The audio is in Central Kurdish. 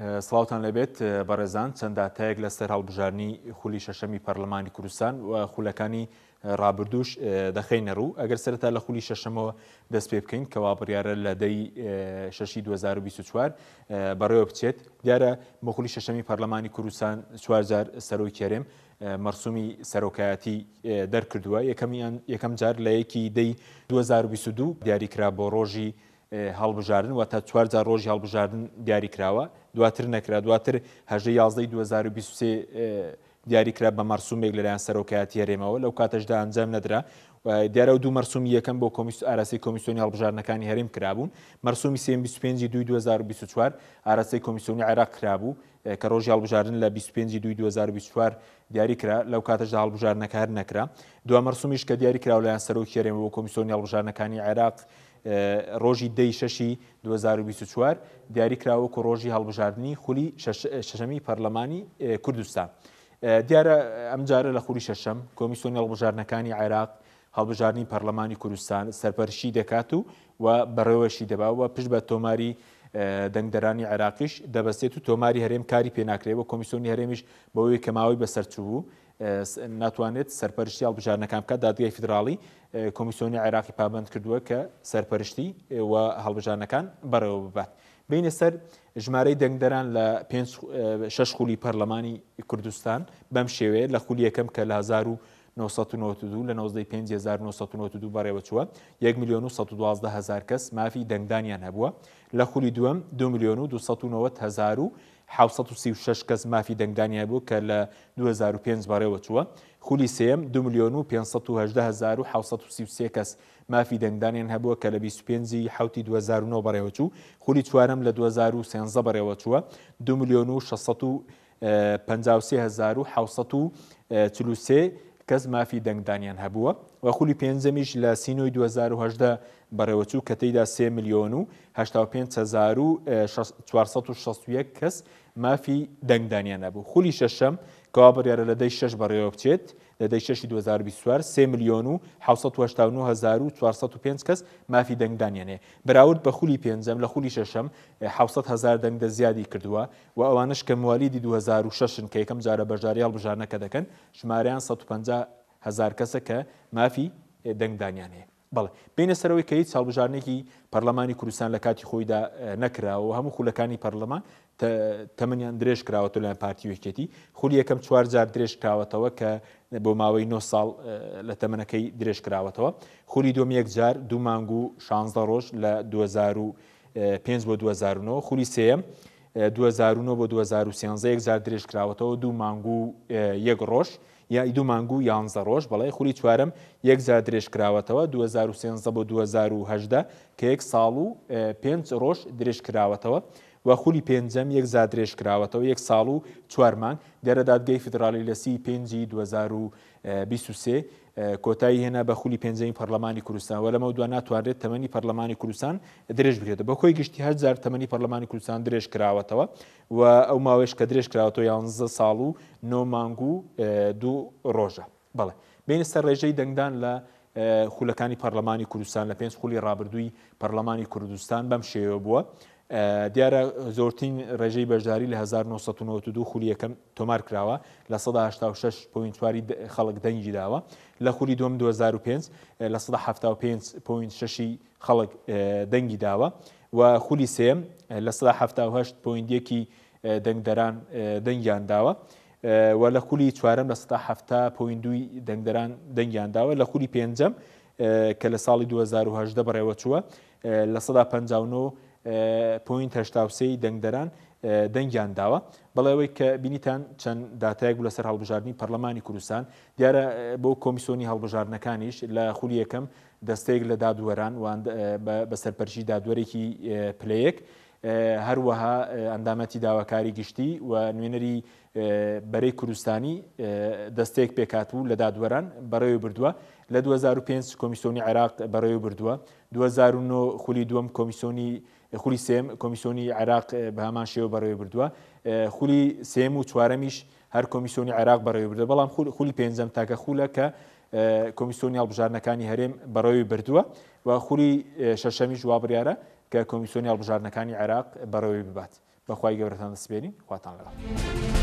سڵاوتان لێبێت بەڕێزان، چەند داتایەک لەسەر هەڵبژاردنی خولی شەشەمی پەرلەمانی کوردستان و خولەکانی ڕابردووش دەخەینە ڕوو. ئەگەر سەرەتا لە خولی شەشەمەوە دەست پێ بکەین کەوا بڕیارە لە دەی شەشی 2024 بەڕێوە بچێت. دیارە بۆ خولی شەشەمی پەرلەمانی کوردستان چوار جار سەرۆکی هەرێم مەرسومی سەرۆکایەتی دەرکردووە. یەکەم جار لە یەکی دەی 2022 دیاریکرا بۆ ڕۆژی هەڵبژاردن، واتە چوار جار ڕۆژی هەڵبژاردن دیاری کراوە، دواتر نەکرا، دواتر 18 11 2023 دیاری کرا بە مەرسومێک لەلایەن سەرۆکایەتی هەرێمەوە، لەو کاتەشدا ئەنجام نەدرا. دیارە دوو مەرسومی یەکەم بۆ ئاراستەی کۆمیسیۆنی هەڵبژاردنەکانی هەرێم کرابوون. مەرسومی سێیەم 25 دووی 2024 ئاراستەی کۆمیسیۆنی عێراق کرابوو کە ڕۆژی هەڵبژاردن لە 25 دووی 2024 دیاری کرا، لەو کاتەشدا هەڵبژاردنەکە هەر نەکرا. دوا مەرسومیش کە دیاری کراوە لەلایەن سەرۆکی هەرێمەوە بۆ کۆمیسیۆنی هەڵبژاردنەکانی عێراق ڕۆژی دە ی شەشی 2024 دیاری کرا وەکو ڕۆژی هەڵبژاردنی خولی شەشەمی پەرلەمانی کوردستان. دیارە ئەمجارە لە خولی شەشەم کۆمیسیۆنی هەڵبژاردنەکانی عێراق هەڵبژاردنی پەرلەمانی کوردستان سەرپەرشتی دەکات و و بەڕێوەشی دەبا و پشت بە تۆماری دەنگدەرانی عێراقیش دەبەستێت و تۆماری هەرێم کاری پێناکرێت و کۆمیسیۆنی هەرێمیش بەوەی کە ماوەی بەسەرچوو ناتوانێت سەرپەرشتی هەڵبژاردنەکان بکات، دادگای فیدراڵی کۆمیسیۆنی عێراقی پابەند کردووە کە سەرپەرشتی و هەڵبژاردنەکان بەڕێوە ببات. بینە سەر ژمارەی دەنگدەران لە پێنج شەش خولی پەرلەمانی کوردستان بەم شێوەیە لە خولی یەکەم کە لە 1992 لە 19 5 1992 بەڕێوەچووە 1 میلیۆن و 112 هەزار کەس مافی دەنگدانیان هەبووە لە خولی دووەم 2 میلیۆن و 290 هەزار و 736 کەس مافی دەنگدانیان هەبوو کە لە 2005 بەڕێوەچووە. خولی سێیەم دوو ملیۆن و 518 هەزار و 733 کەس مافی دەنگدانیان هەبووە کە لە 25 ی حەوتی 2009 بەڕێوەچوو. خولی چوارەم لە 2013 بەڕێوەچووە دوو ملیۆن و 653 هەزار و 743 کەس مافی دەنگدانیان هەبووە و خولی پێنجەمیش لە سی نۆی 2018 بەڕێوەچوو کە تێیدا سێ ملیۆن و 85 هەزار و 461 کەس مافی دەنگدانیان هەبوو. خولی شەشەم کەوا بڕیارە لە دەی شەش بەڕێوە بچێت، لە دەی شەشی 2024 سێ ملیۆن و 789 هەزار و 405 کەس مافی دەنگدانیان هەیە. بەراورد بە خولی پێنجەم لە خولی شەشەم 700 هەزار دەنگدە زیادی کردووە و ئەوانەش کە موالیدی 2006ن کە یەکەم جارە بەشداری هەڵبژاردنەکە دەکەن ژمارەیان 150 هەزار کەسە کە مافی دەنگدانیان هەیە. بەڵێ بێینە سەر ئەوەی کە هیچ هەڵبژاردنێکی پەرلەمانی کوردستان لە کاتی خۆیدا نەکراوە و هەموو خولەکانی پەرلەمان تەمەنیان درێژ کراوەتەوە لەلایەن پارتی و یەکێتی. خولی یەکەم چوار جار درێژ کراوەتەوە کە بۆ ماوەی نۆ ساڵ لە تەمەنەکەی درێژ کراوەتەوە. خولی دووەم یەک جار دوو مانگ و شانزدە ڕۆژ لە 2005 بۆ 2009. خولی سێیەم 2009 بۆ 2013 یەک جار درێژ کراوەتەوە دوو مانگ و یەک ڕۆژ. یا دوو مانگ و یانزە ڕۆژ، بەڵێ خولی چوارەم یەک جار درێژکراوەتەوە 2013 بۆ 2018 کە یەک ساڵ و پێنج ڕۆژ درێژکراوەتەوە و خولی پێنجەم یەک جار درێژکراوەتەوە یەک ساڵ و چوار مانگ. دیارە دادگەی فیدراڵی لە سی پێنجی 2023 کۆتایی هێنا بە خولی پێنجەمی پەرلەمانی کوردستان و لەمەودوا ناتوانرێت تەمەنی پەرلەمانی کوردستان درێژ بکرێتەوە. بە کۆی گشتی هەشت جار تەمەنی پەرلەمانی کوردستان درێژکراوەتەوە. و ئەو ماوەیەش کە درێژ کراوەتەوە یانزە ساڵ و نۆ مانگ و دوو ڕۆژە. بەڵێ بێینە سەر ڕێژەی دەنگدان لە خولەکانی پەرلەمانی کوردستان لە پێنج خولی ڕابردووی پەرلەمانی کوردستان بەم شێوە بووە. دیارە زۆرترین ڕێژەی بەشداری لە 1992 خولی یەکەم تۆمار کراوە لە 16.4 خەڵک دەنگی داوە لە خولی دووەم 2005 لە 75.6 خەڵک دەنگی داوە و خولی سێیەم 78.1 ی دەنگدەران دەنگیان داوە و لە خولی چوارەم 70.2 دەنگدەران دەنگیان داوە لە خولی پێنجەم کە لە ساڵی 2010 بەڕێوەچووە 59.83 دەنگدەران دەنگیان داوە. بەڵێ ئەوەی کە بینیتان چەند داتایەک بوو لەسەر هەڵبژاردنی پەرلەمانی کوردستان دیارە بۆ کۆمیسیۆنی هەڵبژاردنەکانیش لە خولی یەکەم دەستەیەک لە دادوەران و بە سەرپەرشتی دادوەرێکی پلەیەک هەروەها ئەندامەتی داواکاری گشتی و نوێنەری بەرەی کوردستانی دەستەیەک پێکهاتبوو لە دادوەران بەڕێوەی بردووە. لە 2005 کۆمیسیۆنی عێراق بەڕێوەی بردووە. 2009 خولی دووەم کۆمیسیۆنی خولی سێم کۆمیسیۆنی عێراق بە هەمان شێوە بەڕێوەی بردووە. خولی سێم و چوارەمیش هەر کۆمیسیۆنی عێراق بەڕێوەی بردووە، بەڵام خولی پێنجەم تاکە خولە کە کۆمیسیۆنی هەڵبژاردنەکانی هەرێم بەڕێوەی بردووە و خولی شەشەمیش وا بڕیارە کە کۆمیسیۆنی هەڵبژاردنەکانی عێراق بەڕێوەی ببات. بەخوای گەورەتان دەسپێرین خواتان لەگەڵ.